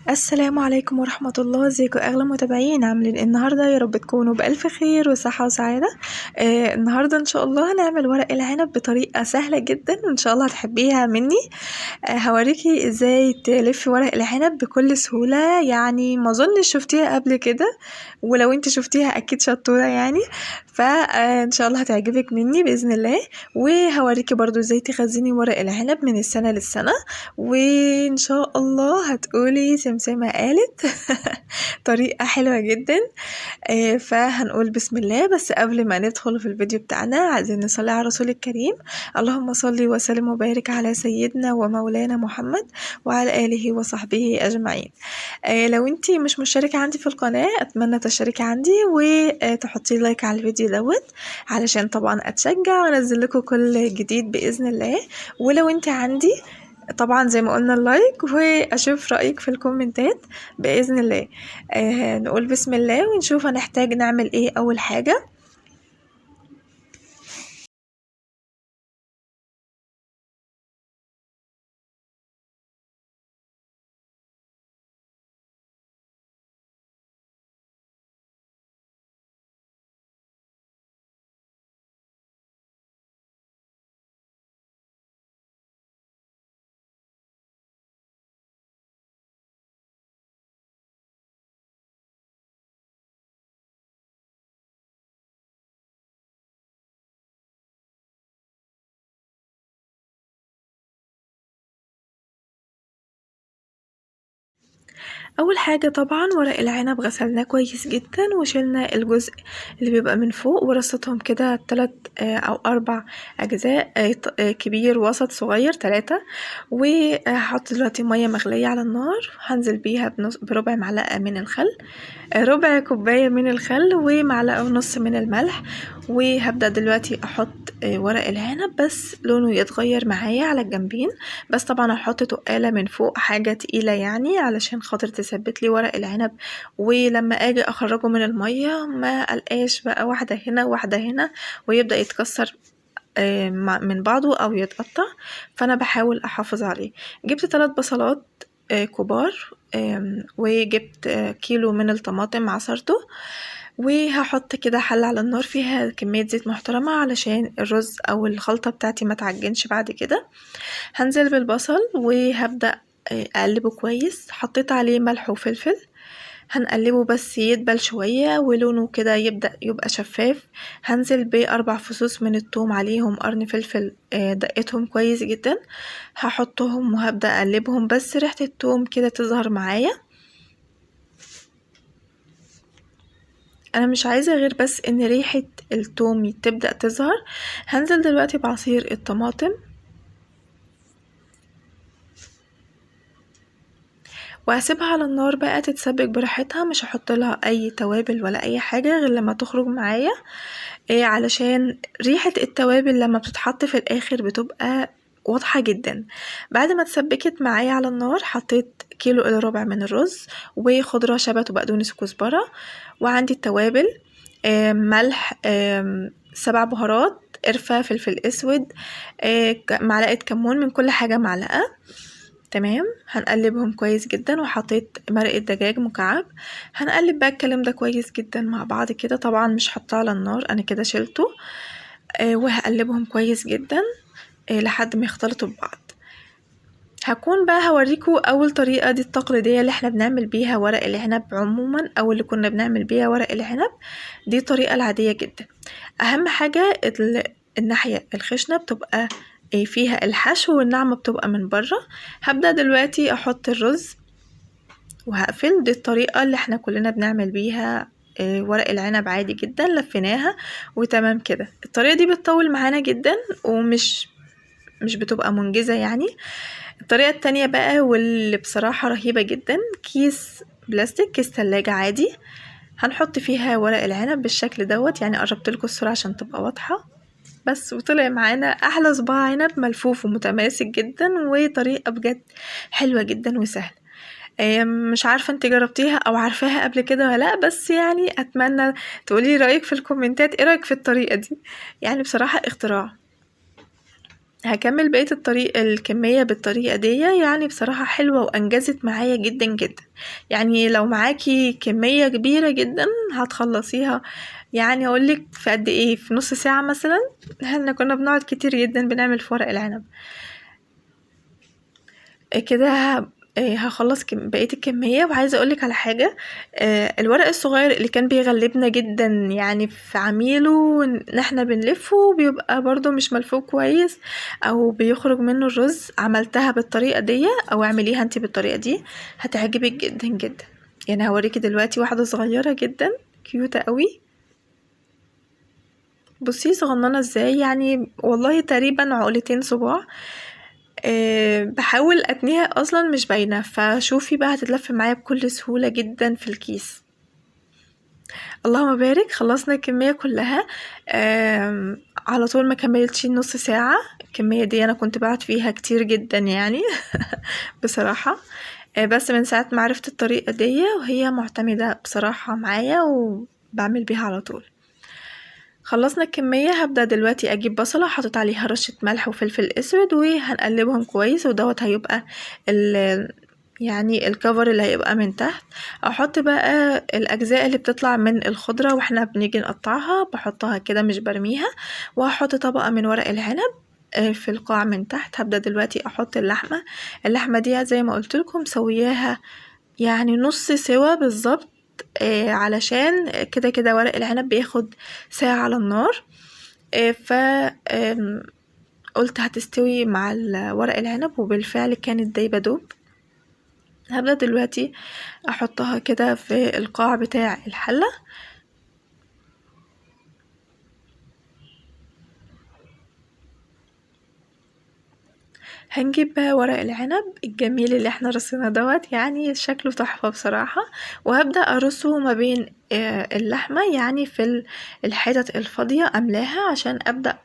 السلام عليكم ورحمة الله. ازيكم اغلى متابعين؟ عاملين ايه النهارده؟ يا رب تكونوا بألف خير وصحة وسعادة. النهارده ان شاء الله هنعمل ورق العنب بطريقة سهلة جدا، وان شاء الله هتحبيها مني. هوريكي ازاي تلفي ورق العنب بكل سهولة، يعني ما اظنش شفتيها قبل كده، ولو انت شفتيها اكيد شطورة يعني. فان شاء الله هتعجبك مني باذن الله. وهوريكي برضو ازاي تخزني ورق العنب من السنة للسنة، وان شاء الله هتقولي سمسمة قالت. طريقة حلوة جدا. فهنقول بسم الله. بس قبل ما ندخل في الفيديو بتاعنا عايزين نصلي على رسول الكريم. اللهم صل وسلم وبارك على سيدنا ومولانا محمد وعلى آله وصحبه أجمعين. لو انتي مش مشتركة عندي في القناة أتمنى تشتركي عندي وتحطي لايك على الفيديو دوت، علشان طبعا أتشجع وأنزل لكم كل جديد بإذن الله. ولو انتي عندي طبعا زي ما قلنا ال like، واشوف رايك في الكومنتات باذن الله. نقول بسم الله ونشوف هنحتاج نعمل ايه. اول حاجة طبعا ورق العنب غسلناه كويس جدا، وشلنا الجزء اللي بيبقى من فوق، ورصتهم كده 3 او 4 اجزاء، كبير وسط صغير 3. وهحط دلوقتي مية مغليه على النار، هنزل بيها بربع معلقه من الخل، ربع كوباية من الخل، ومعلقة ونص من الملح. وهبدا دلوقتي احط ورق العنب، بس لونه يتغير معايا على الجنبين. بس طبعا هحط تقاله من فوق، حاجة تقيلة يعني، علشان خاطر تثبت لي ورق العنب، ولما اجي اخرجه من المية ما القاش بقى واحدة هنا وواحدة هنا ويبدا يتكسر من بعضه او يتقطع. فانا بحاول احافظ عليه. جبت 3 بصلات كبار، وجبت كيلو من الطماطم عصرته، وهحط كده حلة على النار فيها كمية زيت محترمة علشان الرز او الخلطة بتاعتي ما تعجنش بعد كده. هنزل بالبصل وهبدأ اقلبه كويس. حطيت عليه ملح وفلفل، هنقلبه بس يدبل شوية ولونه كده يبدأ يبقى شفاف. هنزل ب4 فصوص من الثوم، عليهم قرن فلفل، دقتهم كويس جدا، هحطهم وهبدأ اقلبهم بس ريحة الثوم كده تظهر معايا. انا مش عايزة غير بس ان ريحة الثوم تبدأ تظهر. هنزل دلوقتي بعصير الطماطم، وهسيبها على النار بقى تتسبك براحتها، مش هحط لها اي توابل ولا اي حاجة غير لما تخرج معايا، علشان ريحة التوابل لما بتتحط في الاخر بتبقى واضحة جدا. بعد ما اتسبكت معايا على النار حطيت كيلو الا ربع من الرز، وخضرة شبت وبقدونس وكزبرة، وعندي التوابل، ملح، 7 بهارات، قرفة، فلفل اسود، معلقة كمون، من كل حاجة معلقة. تمام، هنقلبهم كويس جدا. وحطيت مرقة دجاج مكعب. هنقلب بقى الكلام ده كويس جدا مع بعض كده. طبعا مش حاطاه على النار، انا كده شلته، وهقلبهم كويس جدا، لحد ما يختلطوا ببعض. هكون بقى هوريكم اول طريقة، دي التقليدية اللي احنا بنعمل بيها ورق العنب عموما، او اللي كنا بنعمل بيها ورق العنب، دي الطريقة العادية جدا. اهم حاجة الناحية الخشنة بتبقى فيها الحشو، والناعمة بتبقى من بره. هبدأ دلوقتي احط الرز وهقفل. دي الطريقة اللي احنا كلنا بنعمل بيها، ورق العنب عادي جدا، لفيناها وتمام كده. الطريقة دي بتطول معانا جدا ومش مش بتبقى منجزة يعني. الطريقة التانية بقى، واللي بصراحة رهيبة جدا، كيس بلاستيك، كيس تلاجة عادي، هنحط فيها ورق العنب بالشكل دوت. يعني قربت لكم الصورة عشان تبقى واضحة بس، وطلع معانا احلى صباع عنب ملفوف ومتماسك جدا، وطريقة بجد حلوة جدا وسهلة. مش عارفة انت جربتيها او عارفاها قبل كده ولا لا، بس اتمنى تقولي رأيك في الكومنتات، ايه رأيك في الطريقة دي؟ بصراحة اختراع. هكمل بقية الطريق الكمية بالطريقة دي، يعني بصراحة حلوة وانجزت معايا جدا جدا. يعني لو معاكي كمية كبيرة جدا هتخلصيها، يعني اقولك في قد ايه، في نص ساعة مثلا. احنا كنا بنقعد كتير جدا بنعمل في ورق العنب كده. هخلص بقية الكمية. وعايزة اقولك على حاجة، الورق الصغير اللي كان بيغلبنا جدا يعني في عميله ان احنا بنلفه بيبقى برضو مش ملفوف كويس او بيخرج منه الرز، عملتها بالطريقة دي او اعمليها انتي بالطريقة دي هتعجبك جدا جدا. يعني هوريكي دلوقتي واحدة صغيرة جدا كيوتة قوي، بصي صغننة ازاي، يعني والله تقريبا عقلتين صباع. بحاول اتنيها اصلا مش باينة، فشوفي بقى هتتلف معايا بكل سهولة جدا في الكيس. اللهم بارك، خلصنا الكمية كلها. على طول ما كملتش نص ساعة. الكمية دي انا كنت بعت فيها كتير جدا يعني بصراحة، بس من ساعة ما عرفت الطريقة دي وهي معتمدة بصراحة معايا وبعمل بيها على طول. خلصنا الكمية. هبدأ دلوقتي اجيب بصلة حاطط عليها رشة ملح وفلفل اسود، وهنقلبهم كويس، ودوت هيبقى يعني الكفر اللي هيبقى من تحت. احط بقى الاجزاء اللي بتطلع من الخضرة واحنا بنيجي نقطعها، بحطها كده مش برميها. وهحط طبقة من ورق العنب في القاع من تحت. هبدأ دلوقتي احط اللحمة. اللحمة دي زي ما قلت لكم مسوياها يعني نص سوا بالظبط، علشان كده كده ورق العنب بياخد ساعة على النار، ف قلت هتستوي مع ورق العنب، وبالفعل كانت دايبة دوب. هبدأ دلوقتي احطها كده في القاع بتاع الحلة. هنجيب بقى ورق العنب الجميل اللي احنا رصيناه دوت، يعني شكله تحفة بصراحة. وهبدأ ارصه ما بين اللحمة، يعني في الحتت الفاضية املاها، عشان ابدأ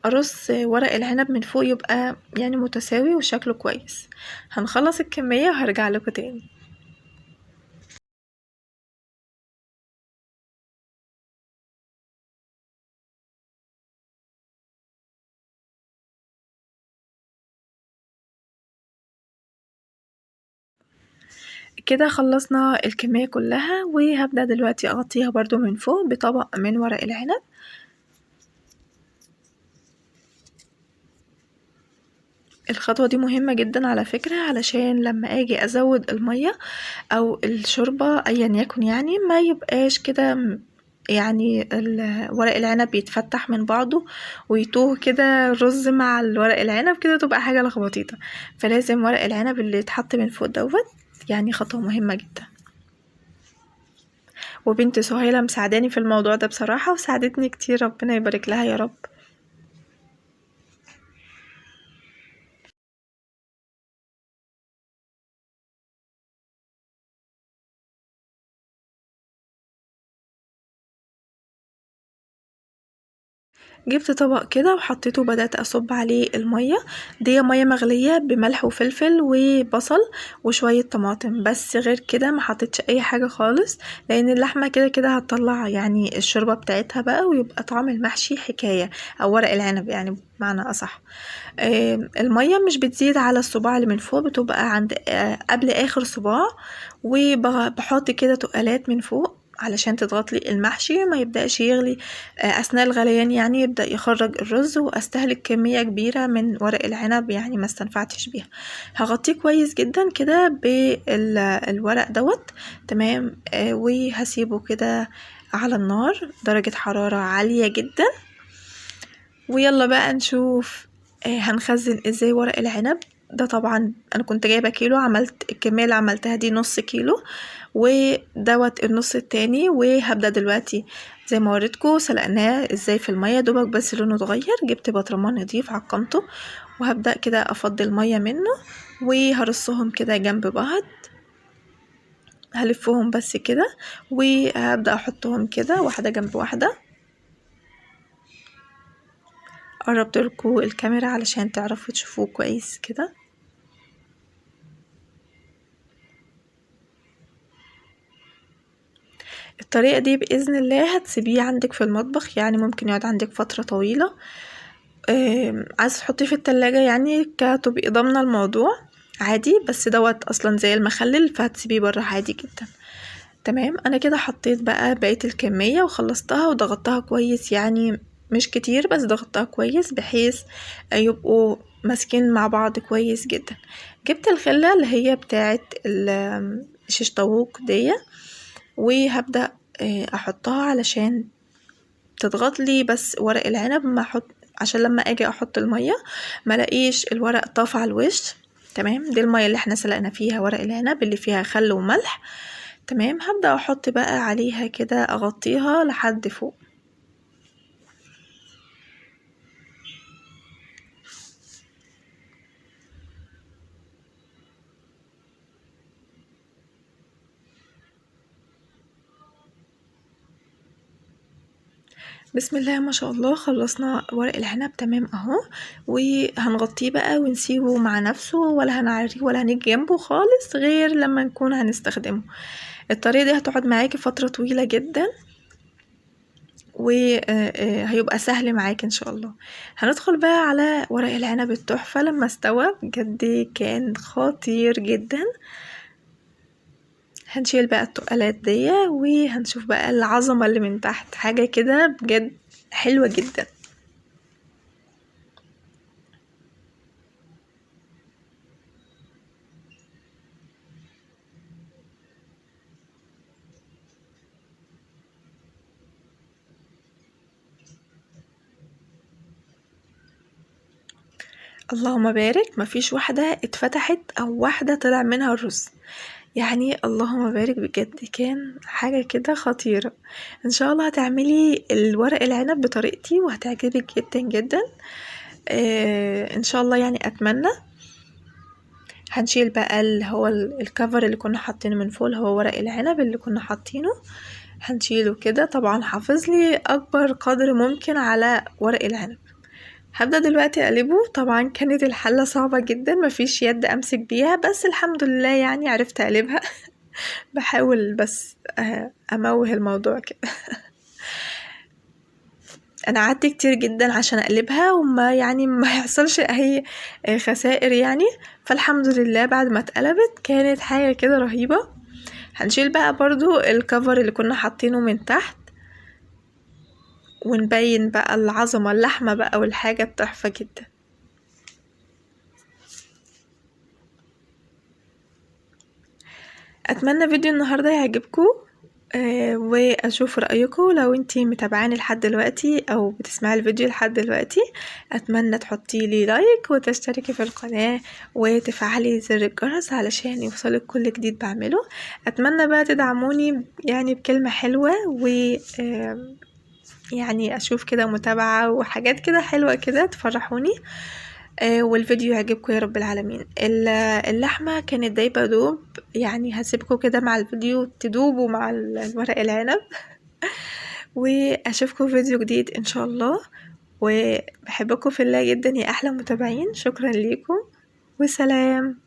ارص ورق العنب من فوق يبقى يعني متساوي وشكله كويس. هنخلص الكمية وهرجع لكم تاني. كده خلصنا الكمية كلها، وهبدأ دلوقتي اغطيها برضو من فوق بطبق من ورق العنب. الخطوة دي مهمة جدا على فكرة، علشان لما اجي ازود المية او الشوربة ايا يكن، يعني ما يبقاش كده يعني ورق العنب بيتفتح من بعضه ويتوه كده الرز مع الورق العنب، كده تبقى حاجة لخبطيطة. فلازم ورق العنب اللي يتحط من فوق دوت، يعني خطوة مهمة جدا. وبنت سهيلة مساعداني في الموضوع ده بصراحة، وساعدتني كتير، ربنا يبارك لها يا رب. جبت طبق كده وحطيته وبدأت أصب عليه المية دي، مية مغلية بملح وفلفل وبصل وشوية طماطم بس، غير كده ما حطيتش أي حاجة خالص، لأن اللحمة كده كده هتطلع يعني الشوربة بتاعتها بقى، ويبقى طعم المحشي حكاية، أو ورق العنب يعني بمعنى أصح. المية مش بتزيد على الصباع اللي من فوق، بتبقى قبل آخر صباع، وبحط كده تقالات من فوق علشان تضغط لي المحشي ما يبدأش يغلي، أثناء الغليان، يعني يبدأ يخرج الرز، وأستهلك كمية كبيرة من ورق العنب يعني ما استنفعتش بيها. هغطيه كويس جدا كده بالورق دوت، تمام. وهسيبه كده على النار درجة حرارة عالية جدا. ويلا بقى نشوف، هنخزن ازاي ورق العنب ده. طبعا انا كنت جايبه كيلو، عملت الكميه اللي عملتها دي نص كيلو، ودوت النص التاني. وهبدا دلوقتي زي ما وريتكم سلقناه ازاي في الميه، دوبك بس لونه اتغير. جبت بطرمان نضيف عقمته، وهبدا كده افضي الميه منه، وهرصهم كده جنب بعض، هلفهم بس كده، وهبدا احطهم كده واحده جنب واحده. قربت لكم الكاميرا علشان تعرفوا تشوفوه كويس كده. الطريقة دي بإذن الله هتسيبيه عندك في المطبخ، يعني ممكن يقعد عندك فترة طويلة، عايزة تحطيه في التلاجة يعني كتبقي ضامنة الموضوع عادي، بس دوت اصلا زي المخلل فهتسيبيه بره عادي جدا. تمام، انا كده حطيت بقى بقية الكمية وخلصتها وضغطتها كويس، يعني مش كتير بس ضغطتها كويس بحيث يبقوا ماسكين مع بعض كويس جدا. جبت الخلة اللي هي بتاعة شيش طاووق دي، وهبدأ احطها علشان تضغط لي بس ورق العنب، ما احط عشان لما اجي احط المية ما الاقيش الورق طاف على الوش. تمام، دي المية اللي احنا سلقنا فيها ورق العنب اللي فيها خل وملح. تمام، هبدأ احط بقى عليها كده، اغطيها لحد فوق. بسم الله ما شاء الله، خلصنا ورق العنب تمام اهو، وهنغطيه بقى ونسيبه مع نفسه، ولا هنعريه ولا هنيجي جنبه خالص غير لما نكون هنستخدمه. الطريقة دي هتقعد معاكي فترة طويلة جدا، وهيبقى سهل معاكي ان شاء الله. هندخل بقى على ورق العنب التحفة. لما استوى بجد كان خطير جدا. هنشيل بقى التقالات دي وهنشوف بقى العظمة اللي من تحت، حاجة كده بجد حلوة جدا. اللهم بارك، مفيش واحدة اتفتحت او واحدة طلع منها الرز، يعني اللهم بارك بجد كان حاجة كده خطيرة. ان شاء الله هتعملي الورق العنب بطريقتي وهتعجبك جدا جدا، ان شاء الله يعني اتمنى. هنشيل بقى اللي هو الكفر اللي كنا حاطينه من فوق، اللي هو ورق العنب اللي كنا حاطينه، هنشيله كده. طبعا حافظ لي اكبر قدر ممكن على ورق العنب. هبدأ دلوقتي اقلبه. طبعا كانت الحلة صعبة جدا، مفيش يد امسك بيها، بس الحمد لله يعني عرفت اقلبها. بحاول بس اموه الموضوع كده. انا قعدت كتير جدا عشان اقلبها وما يعني ما يحصلش اي خسائر يعني، فالحمد لله بعد ما اتقلبت كانت حاجة كده رهيبة. هنشيل بقى برضو الكفر اللي كنا حاطينه من تحت، ونبين بقى العظمة، اللحمة بقى والحاجة التحفة جدا. اتمنى فيديو النهاردة يعجبكم، واشوف رأيكم. لو انتي متابعاني لحد دلوقتي او بتسمعي الفيديو لحد دلوقتي، اتمنى تحطي لي لايك وتشتركي في القناة وتفعلي زر الجرس علشان يوصلك كل جديد بعمله. اتمنى بقى تدعموني يعني بكلمة حلوة، و يعني اشوف كده متابعة وحاجات كده حلوة كده تفرحوني، والفيديو يعجبكم يا رب العالمين. اللحمة كانت دايبة دوب، يعني هسيبكم كده مع الفيديو تدوبوا مع الورق العنب. واشوفكم في فيديو جديد ان شاء الله، وبحبكم في الله جدا يا احلى متابعين. شكرا ليكم وسلام.